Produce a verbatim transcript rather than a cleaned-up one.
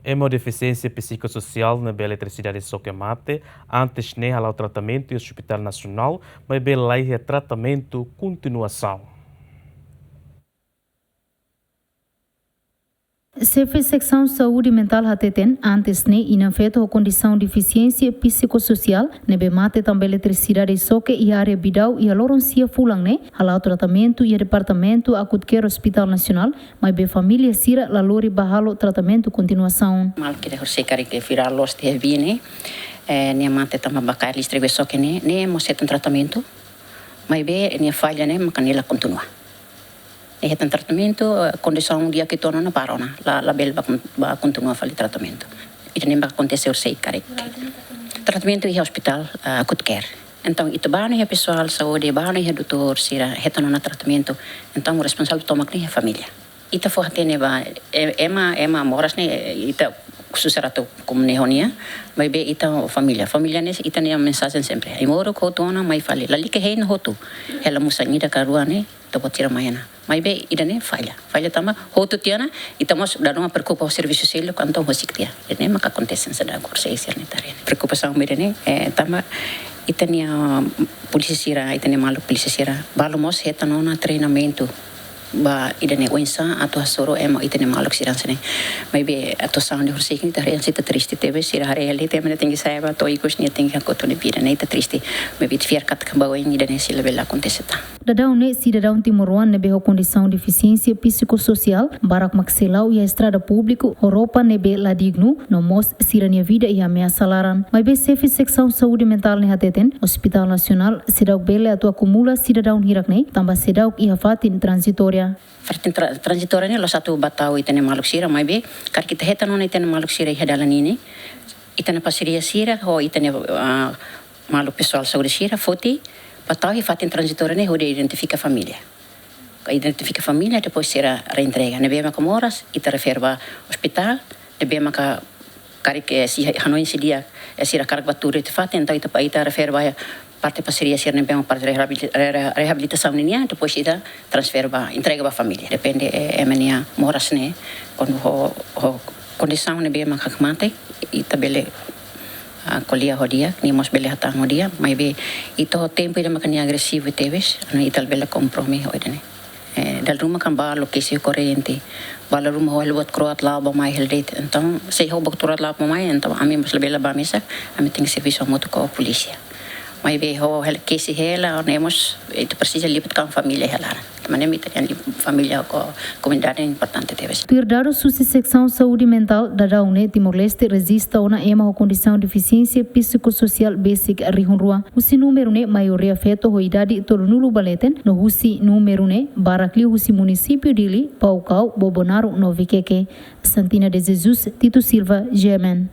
Ema ho defisiénsia psikososiál ne'ebé eletrisidade soke mate, antes ne'e hala'o tratamentu iha Hospital Nasionál, maibé laiha tratamentu kontinuasaun. Xefe Seksaun Saúde Mentál hateten, antes ne'e inan-feto ho kondisaun defisiénsia psikososiál ne'ebé mate tanba eletrisidade soke iha área Bidau iha loron sia fulan ne'e, hala'o tratamentu iha departamentu Acute Care Hospital Nasionál, maibé família sira la lori bá halo tratamentu kontinuasaun. Maluk ida horisehik karik fira loos tiha iha bee ne'e, eh, nia mate tanba baku eletrisidade soke ne'e, nia mós hetan tratamentu, maibé nia falla ne'e maka nia la kontinua. Nia hetan tratamentu, eh, kondisaun di'ak uitoan ona para ona, la, labele bá kon-, bá kontinua fali tratamentu. Ida-ne'e maka akontese horisehik karik. Tratamentu iha hospital, eh, Acute Care. Entaun, ita bá ona iha pesoál saúde, bá ona iha doutór sira, hetan ona tratamentu. Entaun, responsavel tomak ne'e iha família. Ita fó hatene ba, e-, ema, ema moras ne'e, ita susar atu komunika ho nia, maibé ita família. Família ne'e, ita-nia mensajen sempre. Ai-moruk hotu ona mai fali. Lalika hein hotu. Hela musan ida ka rua ne'e, ita-boot sira mai ona. Maibé ida-ne'e falla. Falla tanba hotu tiha ona, ita mós dadaun preokupa ho servisu seluk, entaun husik tiha. Ida-ne'e maka akontese hanesan agora sei ser ne'e tare. Preokupasaun ba ida-ne'e, eh, tanba ita-nia polísia sira, ita-nia maluk polísia sira, balu mós hetan ona treinamentu ba ida-ne'e oinsá atu hasoru ema ita-nia maluk sira hanesan ne'e. Maibé atuasaun ida horisehik ne'e ita haree hanesan ita triste tebes, sira haree hela ema ne'e tenke sai ba to'o ikus nia tenke hakotu nia vida ne'e ita triste. Maibé ita fiar katak ba oin ida-ne'e sei labele akontese tan. Dadaun ne'e sidadaun timoroan ne'ebé ho kondisaun defisiénsia psikososiál barak mak sei la'o iha estrada públiku ho roupa ne'ebé la dignu, no mós sira-nia vida iha ameasa laran. Maibé xefe seksaun saúde mentál ne'e hateten, Hospital Nasionál seidauk bele atu akumula sidadaun hirak ne'e, tanba seidauk iha fatin tranzitória. Fatin tra-, tranzitória ne'e la'ós atu bá tau ita-nia maluk sira, maibé karik ita hetan ona ita-nia maluk sira iha dalan ne'e, ita-nia parseria sira ho ita-nia, ah, maluk pesoál saúde sira foti bá tau iha fatin tranzitória ne'e hodi identifika família. Ka identifika família, depois sira reintegra. Ne'ebé maka moras, ita refere ba hospital, ne'ebé maka karik, eh, sei hanoin sei di'ak, eh, sira hakarak bá tuur iha fatin, entaun ita, ita refere ba parte parseria sira ne'ebé parte reabilita-, re-, re-, reabilitasaun nian, depois ita transfere ba, entrega ba família. Depende, eh, ema nia moras ne'e, kuandu ho, ho kondisaun ne'ebé maka mate, ita bele, ah, ko'alia ho di'ak, nia mós bele hatán ho di'ak, maibé ita ho tempu ida maka nia agresivu tebes, anu ita bele kompromete ho ida-ne'e. Eh, dala ruma kan balu kesi korrente, balu ruma ho hela buat kro'at la'o bá mai hela de'it. Entaun, se ho buat kro'at la'o bá mai, entaun ami mós labele bá mesak, ami tenke servisu hamutuk ho polísia. Maibé ho hela kesi hela, ne'e mós, ita presiza libat ho família hela. Maneira ita-nia família ho komunidade importante tebes. Tuir dadus husi seksaun saúde mentál, dadaun ne'e Timor-Leste rejista ona ema ho kondisaun defisiénsia psikososiál besik rihun rua. Husi númeru ne'e maioria feto ho idade tolunulu ba leten, no husi númeru ne'e barak liu husi munisípiu Dili, Baucau, Bobonaro no Viqueque. Santina de Jesus, Tito Silva, G M N.